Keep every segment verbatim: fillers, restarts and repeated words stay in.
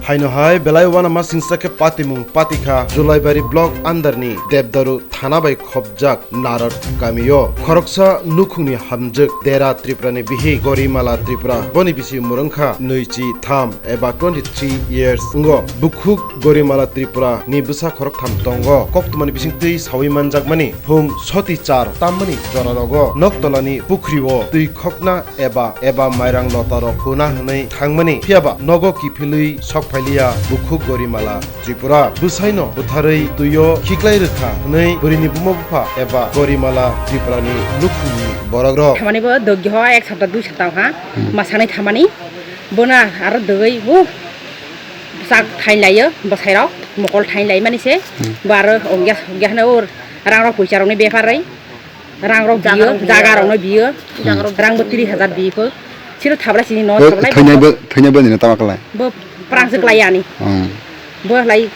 Haino hai belai uanama singsa khe patimung patikha Julaibari block under ni Debdaru thana bai khopjak Narot kamio khoroksa nukhungni hamjwk Dera Tripurani bihik Gorimala Tripura, boni bisi mwrwngkha nwichi tham eba twenty three years wngo. Bukhuk Gorimala Tripura ni bwsa khoroktham tongo. Koktwmani bisingtwi sawi manjakmani phung soti char tammani jorarogo Noktolani pukhrio twi khokna eba, eba mairang lotarok huna hwnwi thangmani, phiyaba nogo kiphilwi sok phailiya bukhuk Gorimala Tripura. Bwsaino butharwi twio khiklai rwkha hwnwi bwrwini buma bupha eba Gorimala Tripurani nukhungni borokrok. Thamani bo dogyo ho ek sapta dui sapta ha, hmm, masani thamani. Bona aro dogwi bo sak thain laiyo, bwsairok mokol thain lai mani se. Hmm. Bo aro ongya, ongya hwnwi ur rang rok poisa rokni bepar rai. Rang rok biyo, jaga rok no biyo. Jaga rok rang bo tiri hajar biyo. Siro thabla sini no thabla. Thwinai bo, thwinai bo nini tama khlai. Bo prang se klai ani. Hmm. Bo lai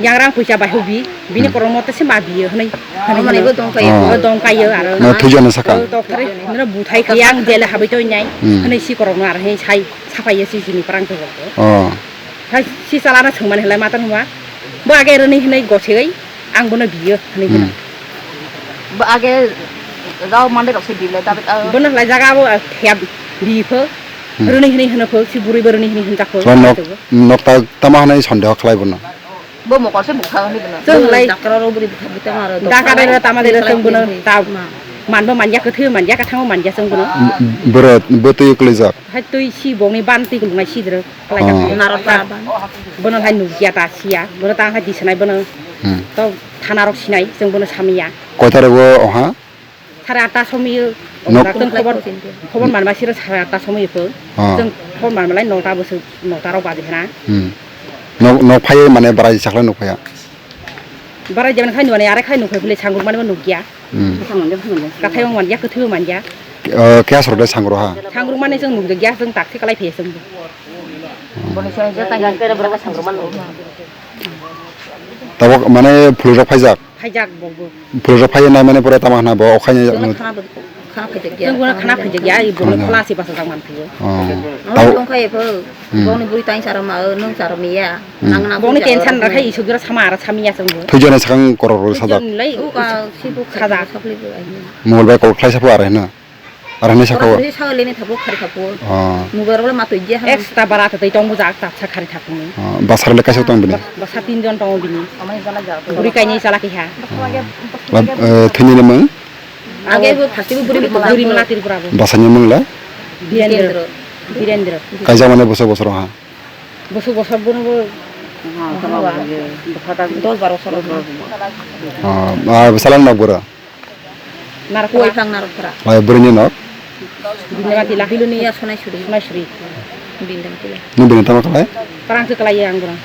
yang rang puisa bai hubi, bini kormo te se ma biyo hwnwi. Hwnwi bo dong kaiyo. Bo dong kaiyo aro. No thwijo no saka. Bo tok thari no buthai khe yang jele habai toi nai. Hmm. Hwnwi si kormo aro hwnwi sai sapai ye si sini prang se bo. Oh. Hai si salana sengmani hlai matan huma. Bo age rwni hwnwi gosegwi ang bono biyo hwnwi hwna. Hmm. Bo age rao mande rok se bile David, ah. Bono hlai jaga bo, ah, thep bi pho. Hmm. Rwni hwnwi hwno pho, si bwrwi bo rwni hwnwi hwnjak pho. Bo nok, nok ta tama hwnwi sondeho khlai bono. Bo mokol se bukha hwnwi bono. Chwng lai. Dakra rok bwrwi bukha bukha maro. Dakra rok tama dera chwng bono ta. Ma. Manbo manja, kwthwi manja, kwthango manja chwng bono. Bwrwi bo twi kwlaijak. Hai twi si bongni ban twi kwlwngnai sidro. Kalaijak. Oh. Narok ta ban. Bono hai nukya ta siya. Bono ta hai disanai bono. Hmm. To thana rok sinai, chwng bono samiya. Koita rok bo oha? Sare atta somoi. Nok. Chwng khobor, khobor manma siro sare atta somoi pho. Oh. Chwng khobor manma lai nota bwswk, nota rok baji hana. Hmm. Nok, nok phai mane barai sakla nok phaya. Barai jemon khai nukmani, are khai nukphai bwle sangrwkmani bo nukya. Hmm. Kathai bo manya, kwthwi bo manya. Eh, kya sorok de sangro ha? Sangrwkmani chwng nukjakya, chwng takse kalai phaiya chwng bo. Tabok mane phulirok phaijak? Phaijak bo bo. Phulirok phaiya nai mane pura tama hana bo, okhai ni. Khana bo, khana phaijak ya. Chwng bono khana phaijak ya, i bono khana phaijak. Khwla se basa jak man phaiyo. Oh. Ang tong khai pho. Hmm. Bongni bwrwi tang charo ma, o nwng charo miya. Hmm. Ang na bongni tension ra khai isuk jora sama ara samiya chwng bo. Thwijani sakang korok rok sajak. Thwijani lai u ka sibu sajak. Mobile bai call khlai sapo ara hino. Ara hino saka o. Korok rok sa leni thapo khari thapo. Oh. Mobile rok le matwi je ha. Extra bara twi tong bujak ta sa khari thapo ni. Oh, basar le kaisa tong bini. Bas-, basa tin jon tongo bini. Bwrwi kainwi chala khe ha. Lab, eh, thwini le mung? Age bo phasti bo bwrwi bo. Bwrwi mala Tripura bo. Basani mung le? Birendra. Birendra. Kaisa mane bosor bosor ha. Bosor bosor bono bo. Dos baro bosor. Ah, ah, bwsala nok bwrwi? Narok. Kuwai phang narok phara. Lai bwrwini nok? Bini mati la. Biluni ya Sonaisuri. Sonaisuri. Bini mati la. Nung bini tama khlai? Parang se khlai ang bwrang.